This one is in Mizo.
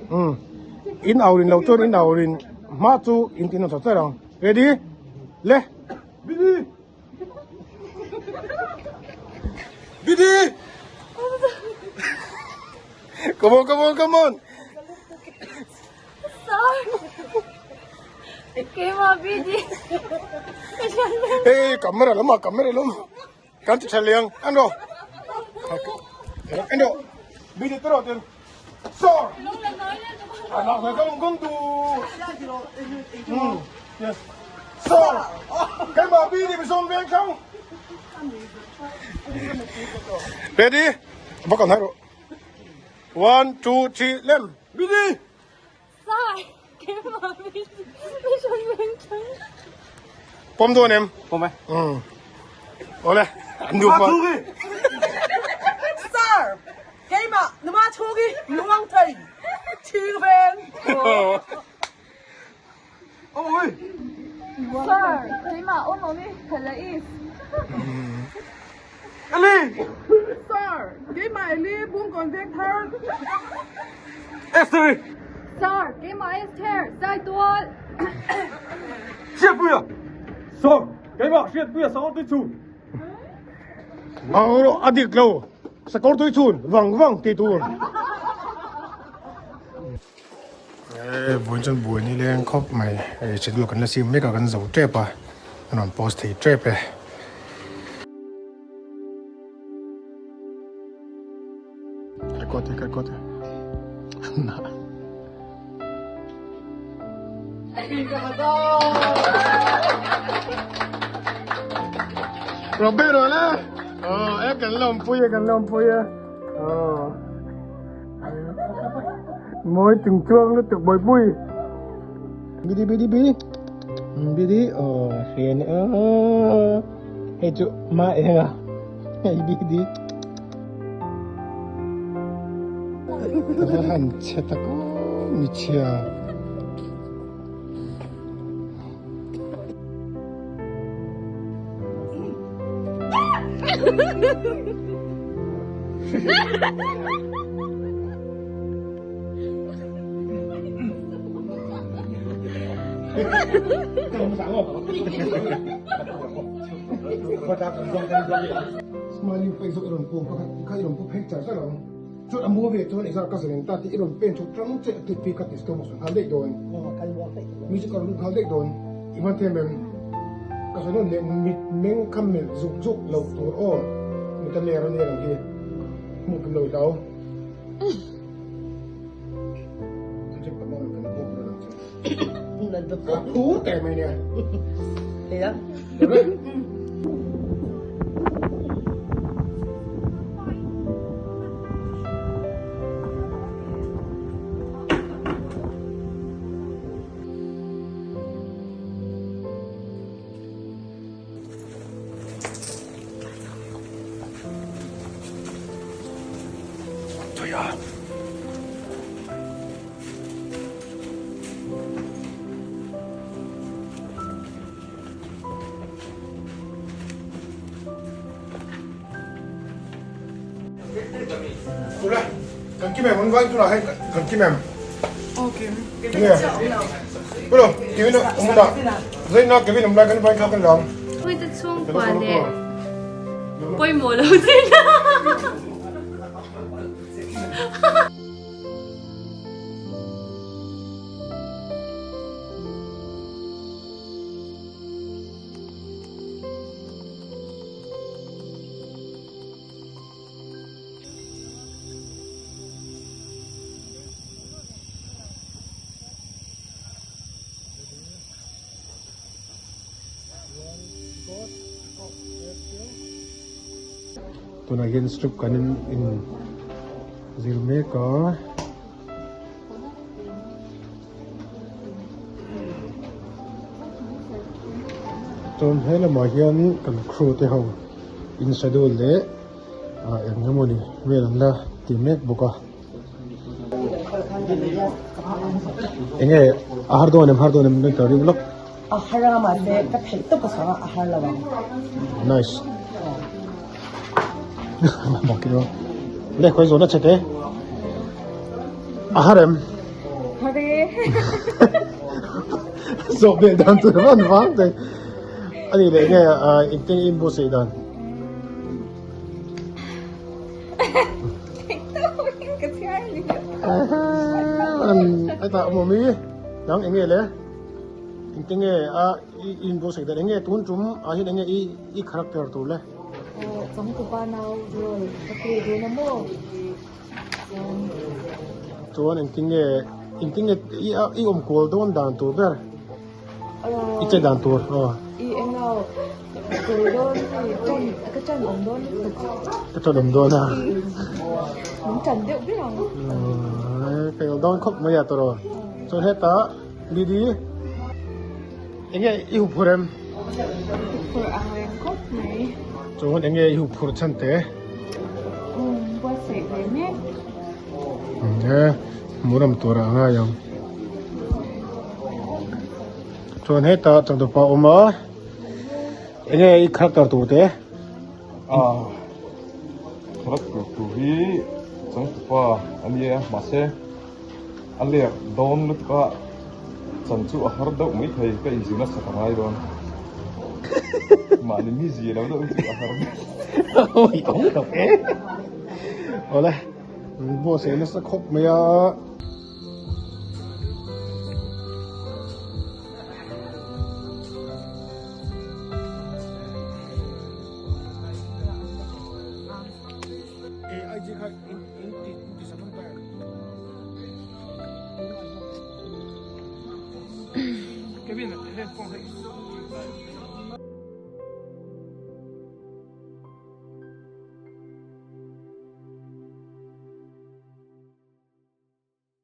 Um. In aurin lo chuan in aurin hma chu in tin char char ang. Ready? Le. Bidi. Bidi. Come on, come on, come on. Keimah BD. Hey, camera lama, camera lama. Kan ti thaliang, ano? Ano? BD tro tin. Sor. Anak na kang kong tu. Hmm. Yes. Sor. Keimah BD bisong veng khang. Ready? Bakal haro. 1 2 3 lem. BD. Sai, keimah Mission Vengthar. Pawm dawn em? Pawm e. Umm. Awle, an duh pa. Sir, keimah numa chhungi luang thei chhing veng. Oi. Sir, keimah awm awm i khala is. Eli. Sir, keimah Eli Bungkawn Vengthar. Esther. Sir, keimah Esther Saitual. Hriatpuia. Sir, keimah Hriatpuia Sakawr tui chhun. Ang rawh a dik lo. Sakawr tui chhun vang vang tih tur. E vawiin chuan buai ni leng khawp mai e schedule kan la sim mek a kan zo tep a an rawn post thei tep e. Record e record e na. Roberto le oh e kan lawmpui e kan lawmpui e oh. Mawi chung chuang lutuk bawihpui. Bidi bidi bi. Bidi oh hrian a. Hei chu ma eng a. Hei bidi. Ka va han chhe tak aw michhia. Smiley face zawk i rawn pu ang kha i rawn pu phei char char ang chuan a mu ve chuan exam ka zalen ta tih i rawn pen chhuk tang che a tih pi kha ti stop a sawi nghal daih dawn music a rawn lut nghal daih dawn i hman them em ka sawi nawn leh mit meng kha melh zuk zuk loh tur aw mit a ler a nia ang hi hmuh kim lo i hlau. Phur teh mai nia. Tule, kan kim em, an vai tunah hei kan kim em. Nge, Pulo, Kevin awm hunah, Zaina Kevin awm lai kan vai kha kan la ang. Puite chhungkua leh pawimawh lo zin a. Tunah hian strip kan in in zir mek a. Chuan he lamah hian kan crew te ho in schedule leh ah eng emawni vel an la ti mek bawk a. Enge a har dawn em har dawn em nan ka ring lawk. A har a mahse ka theih tawp ka sawi a a har lo ang. Nice. Le khawi zawhna che te. A har em? Zawh beh dan tur van vang te. Ani leh nge engtin in bu sei dan. Heta awm i nang enge le engtin nge a in bu sei dan enge tun tum ah hian enge i i character tur le. Changtupa nau role ka play dawn a maw. Chuan engtin nge engtin nge i i awm kual dawn dan tur ber i che dan tur aw. I englo kual dawn hi tan ka tan awm dawn lutuk. Ka tan awm dawn a. Min tan deuh ber ang. Fel dawn khawp mai a tawrh aw. Chuan hetah Lily enge i huphurh em? Huphurh ang reng khawp mai. Chuan enge i huphurh chhan te? Umm buatsaih ve mek. He hmuhnawm tur ah a ngai ang. Chuan hetah changtupa a awm a, enge i character tur te? Ah character tur hi changtupa a nia mahse a lek dawn lutuk a chan chu a har deuh mai thei ka inzir nasa ka ngai dawn mahni mi zia lo deuh chu a har deuh. Oi awm lo e. Awle boss ei nasa khawp mai a.